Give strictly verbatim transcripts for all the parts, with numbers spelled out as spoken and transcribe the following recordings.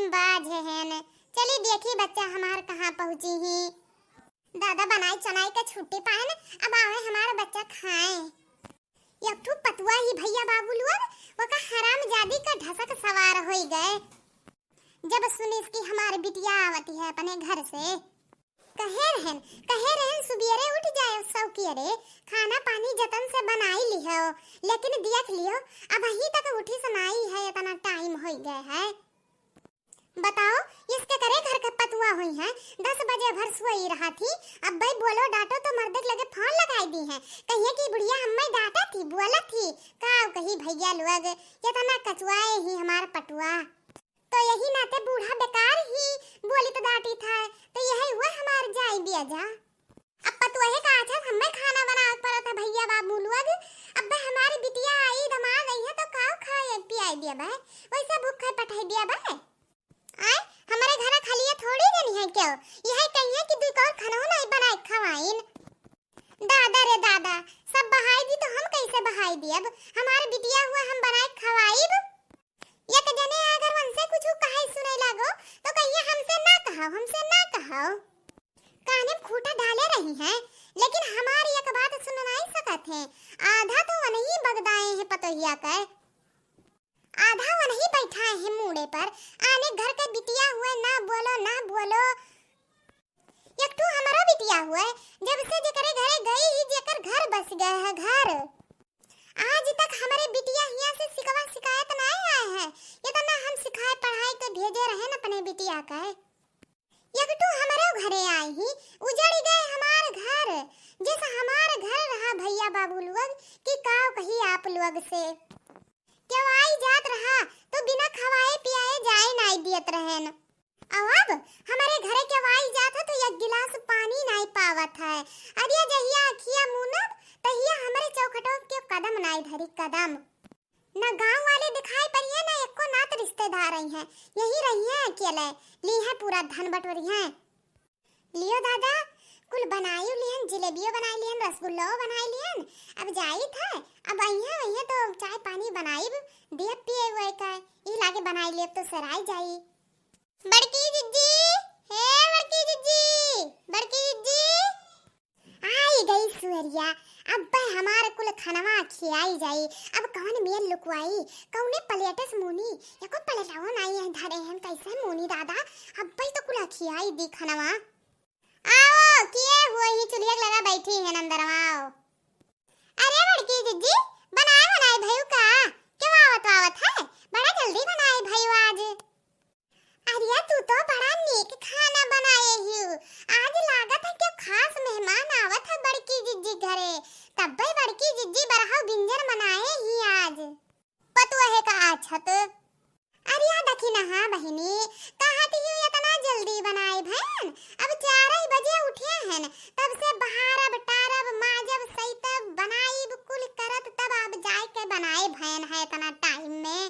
बाझे हैं। चली देखी बच्चा हमार कहाँ पहुँची ही। दादा बनाई चनाई के छुट्टी पाए न, अब आवे हमार बच्चा खाए। एक ठू पतुआ ही भैया बाबू लोग, ओका हरामजादी का ढसक सवार होई गए। जब सुनिस कि हमार बिटिया आवती है अपने घर से, कहे रहन, कहे रहन सुबियरे उठ जाए सौकियरे, खाना पानी जतन से बनाई लिहो, लेकिन देख लिहो, अबहीं तक उठिस नाई है, इतना टाइम होई गए है। बताओ, इसके करे घर के पतुआ हुई हैं, दस बजे भर सोई रहा थी, अब भाई बोलो डांटो तो मर्दे के लगे फोन लगाई दी हैं, कहिए कि बुढ़िया हमें डांटा थी, बोला थी, का कही भैया लोग, इतना कचुआए ही हमार पटुआ। तो यही नाते बूढ़ा बेकार ही बोली तो डांटी था, तो यही हुआ हमार जाई बिया जा। अब पतुआ का अच्छा हमें खाना बनावे के पड़त है भैया बाबू लोग। अब हमारी बिटिया आई, दमाद आई है तो काव खाए पियाई दिया बे, वैसे भूखे पठाई दिया बे। आए, हमारे घर खलिया थोड़ी जनी है क्यों? यह कहिए कि दुई कौर खाना नहीं बनाए खवाइन। दादा रे दादा, सब बहाई दी तो हम कैसे बहाई दियब? हमार बिटिया हुआ हम बनाए खवाइब। एक जने अगर उनसे कुछ कहे सुने लागो तो कहिए हमसे ना कहो, हमसे ना कहो। काने में खूंटा डाले रही हैं, लेकिन हमारी एक बात सुन नहीं सकत हैं। आधा तो वनही बगदाए हैं पतोहिया के, आधा वनही बैठाए हैं मूड़े पर। आने घर के बिटिया हुए ना बोलो, ना बोलो। एक ठू हमरो बिटिया हुए, जब से जेकरे घरे गई ही जेकर घर बस गए है घर। आज तक हमरे बिटिया हिया से शिकवा शिकायत नाय आए है। इतना हम सिखाए पढ़ाए के भेजे रहे न अपने बिटिया के। एक ठू हमरो घरे आई ही, उजड़ गए हमार घर। जैसे हमार घर रहा भैया बाबू लोग कि काव कही आप लोग से। केहू आई जात रहा तो बिना खवाए पियाए जाए नाई दियत रहेन। और अब हमरे घरे केहू आई जात है तो एक गिलास पानी नाई पावत है। अरे जहिया अखिया मूनब तहिया हमरे चौखटों के कदम नाई धरी कदम। ना गांव वाले दिखाई पड़िए ना एको नात रिश्तेदार आई हैं, यही रही हैं अकेले, ली है पूरा धन बटोरी हैं। लियो दादा, कुल बनाई लिहन, जिलेबियो बनाई लिहन, रसगुल्लो बनाई लिहन। अब जाई था, अब अइहे, अइहे तो चाय पानी बनाई, दियब पिए हुए का, ई लागे बनाई लेब तो सराई जाई। बड़की जिज्जी, हे बड़की जिज्जी, बड़की जिज्जी। आई गई सुअरिया, अब हमार कुल खनवा खियाई जाई। अब कौन मेल लुकवाई, कौने प्लेट से मुनी, एको प्लेटवा नाई है धरे हैं, कैसे मुनी दादा, अब तो कुल खियाई दी खनवा। आओ, किए हुए ही चुल्हिया के लगा बैठी हैं अंदरवा, आओ। अरे बड़की जिज्जी, बनाए बनाए भयू का? क्यों आवत आवत है? बड़ा जल्दी बनाए भयू आज। अरे तू तो बड़ा नीक खाना बनाए ही। आज लागत है कि खास मेहमान आवत है बड़की जिज्जी घरे, तब्बे बड़की जिज्जी बरहौ बिंजर बनाए ही आज। पतुआ है का आछत। अरे या देखी ना, हाँ बहिनी, कहत ही इतना जल्दी बनाए भैन, अब चार ही बजे उठे हैं, तब से बहारब, टारब, माजब, सैतब, बनाइब, कुल करत तब अब जाए के बनाए भैन है इतना टाइम में।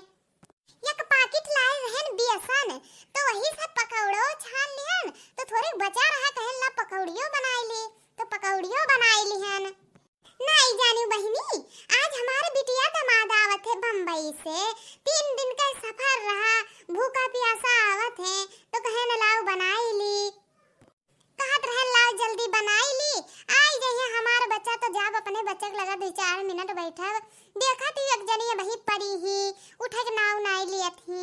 एक पाकिट लाए रहन बेसन, तो वही से पकौड़ो छान लिहन, तो थोड़े बचा रहा कहन ला पकौड़ियो बनाए ली, तो पकौड़ियो बनाए लिहन। नाई जानू बहिनी, आज हमार बिटिया दमाद आवत है बम्बई से, तीन दिन का सफर रहा, भूखा पियासा आवत है, तो कहे न लाओ बनाई ली। कहत रहन लाओ जल्दी बनाई ली, आई जइहे हमार बच्चा तो जाब अपने बच्चा के लगा दो चार मिनट बैठब। देखत ही एक जनी अबही पड़ी ही, उठे के नाव नाई लियत ही।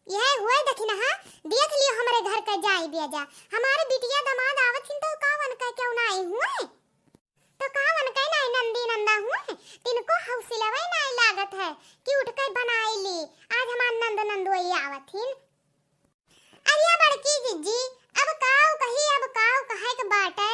यह हुए देखी ना, देख लियो हमरे घर का जाई बिया जा, हमार बिटिया दमाद आवत हिन तो का वन कह के नाई हुए। तो का वन कह नाई नंदी नंदा हुए, तिनको हौसलवे नाई लागत है कि उठ के बनाई ली, आज हमार नंद नंदोई आवत हिन। अरे बड़की जिज्जी, अब काऊ कही, अब काऊ कहे के बाटे।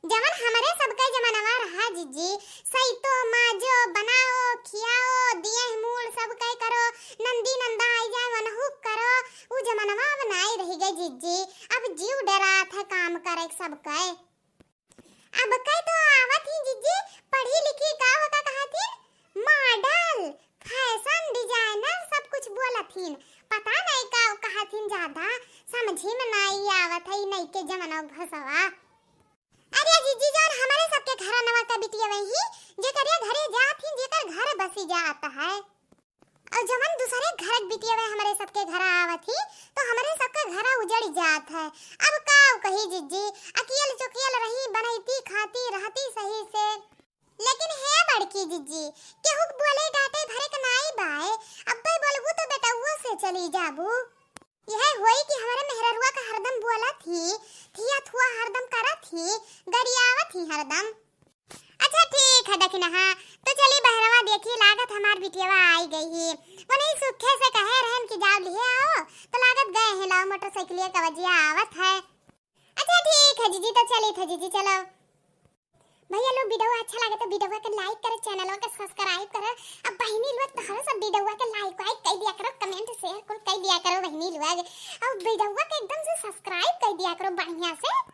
जवन हमरे सबके जमानवा रहा जिज्जी, सैतो, माजो, बनाओ, खियाओ, दिए मूल सबके करो, नंदी नंदा आई जाए वनहु करो, उ जमानवा अब नाई रही गए जिज्जी। अब जीव डरात है काम करे सबके। अब के तो आवत ही जिज्जी, पढ़ी लिखी का होता कहथिन, मॉडल, फैशन डिजाइनर सब कुछ बोलथिन। पता नहीं का कहथिन, ज्यादा समझी में नहीं आवत है नई के जमाना भसवा। अरे जिज्जी जान, हमारे सबके घरनवा का बिटिया वही, जेकरे घरे जात ही, जेकर घर बसी जात है। और जवन दूसरे घर के बिटिया हमरे सबके घर आवत ही, तो हमरे सबके घर उजड़ जात है। अब का कही जिज्जी, अकियल चुकियल रही, बनैती खाती रहती सही से। लेकिन हे बड़की जिज्जी, केहू के बोले डांटे भरे के नाई बाए, अब्बे बोलबू तो बेटउओ से चली जाबू। यह होई कि हमरे मेहररुआ का हरदम बोलत ही, थिया थुआ हरदम करत ही, गरियावत ही हरदम। अच्छा ठीक है दखिनहा, तो चली बहरवा देखी, लागत हमार बिटियवा आई गई ही। वो नहीं सुखे से कहे रहन कि जाओ लिहे आओ, तो लागत गए हैं, लाओ मोटरसाइकिलिया का वजिया आवत है। अच्छा ठीक है जिज्जी, तो चली थे जिज्जी, चलो। भैया लोग, वीडियो अच्छा लगे तो वीडियो के like करो, चैनल के सब्सक्राइब करो। अब बहिनी लोग तोहरो सब वीडियो के like वाइक कर दिया करो, कमेंट शेयर कुल कर दिया करो बहिनी लोग। अब वीडियो के एकदम से सब्सक्राइब कर दिया करो बढ़िया से।